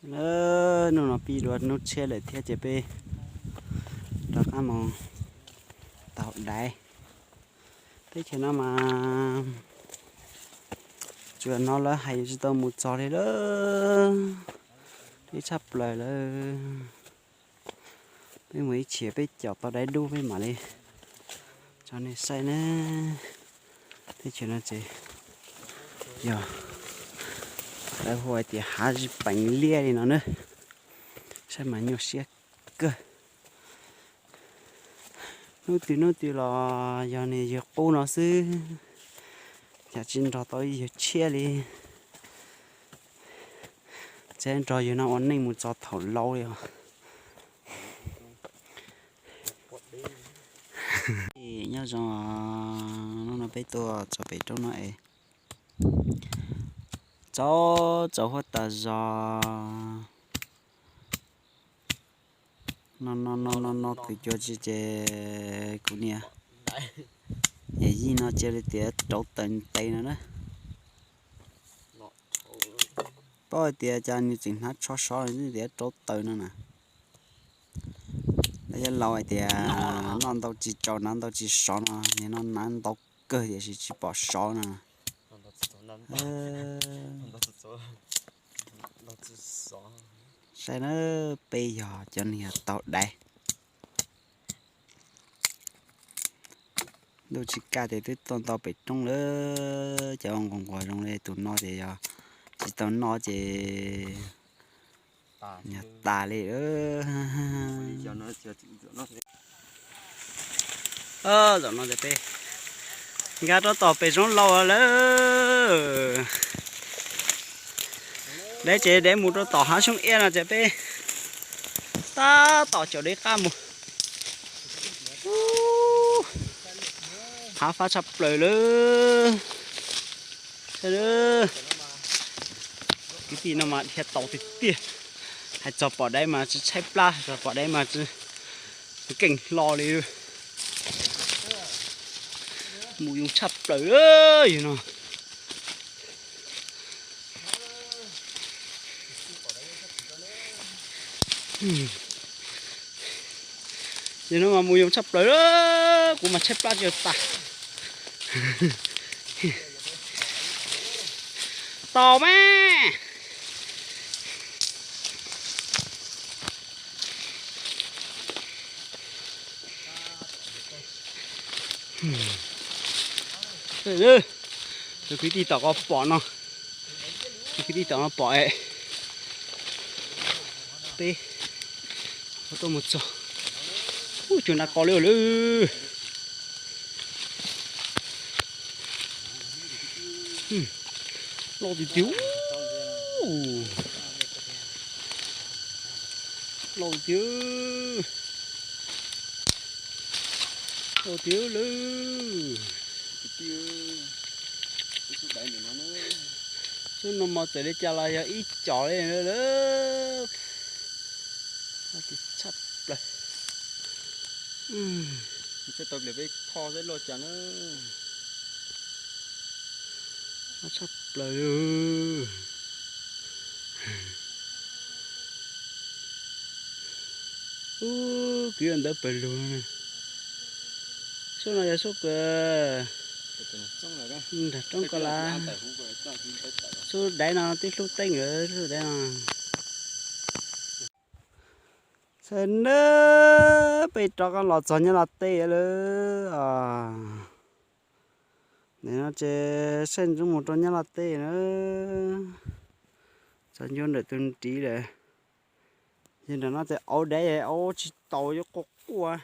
Hnub no pib dua hnub tshiab lawm thiab ces peb rov qab mus taug daiv. Teb chaws no mas tsuas hnov lawv hais tsis tau mus txog li lawm, deb tshaj plaws lawm. Peb mus ib chim peb caum tau daiv dub peb mam li tso nej saib na. Teb chaws no ces yog lawv hu hais tias hav zib peev liab li no na. Saib mas nyuaj siab kawg. Hnub twg hnub twg los yog nws yog qub no xwb, cas tsis nrog tau ib yawg tshiab li. Txawm nrog yawg no ua neej mus txog thaum laus li os. Nyob zoo, hnub no peb tuaj txog pem roob no es txaus txaus huab tas zog. No no no no no kwv cua tsi ces kuv niam yawm yij no cia li tias rauv taws ntev no na. Paub hais tias cas nws tseem hnav tsho sov tias rauv taws no na. Lawv yog laus hais tias noj ntau tsis tsaus hnav ntau tsis sov no, nim no hnav ntau kawg tiam sis tsis pom sov no. Saib na, peb yog cov neeg yog taug daiv. Ntuj tsis kaj tias twb tuaj ntau pem roob lawm, cov nquas nquas zoo li tus no ces yog tsis tau noj ces yog tas li. Zaum no ces peb nkag rau tom pem zoov laus lawm. Dev ces dev mus rau tom hav xyoob iab no ces peb tab tom caum dev qab mus. Hav fab tshaj plaws lawm. Kwv tij no mas dhia tau tiag tiag. Hais txog pom daiv mas tsis tshaib plab, txog pom daiv mas tsis nkeeg hlo li. Mus yoo tshaj plaws yog no. Yog no mas mus yoo tshaj plaws, kuv mas tshaib plab tsis tas. Tau mas. Tus kwv tij tom ko pom no, tus kwv tij tom no pom es peb tuaj mus txog. Ub, cuag nram ko li lawm. Loj tiag tiag. Loj tiag. Loj tiag lawm. Xub no mas txawm li cas los yog ib co li lawm. Tshaj plaws. Tsis tau plias peb kho xwb loj cas na. Tshaj plaws li. Ub, kwv ntawd pawg lug. Xub no yog xub kws nram roob ko las. Xub daiv no twb hlub teeb lawm xub daiv no. Txhais nab peb rov qab los txog Nyab Laj teb lawm. Nim no ces saib ntsoov mus rau Nyab Laj teb na. Txog ncua ntawm tus ntiv lawm. Yog nram no ces auv daiv auv tsis taus yuav quaj quaj.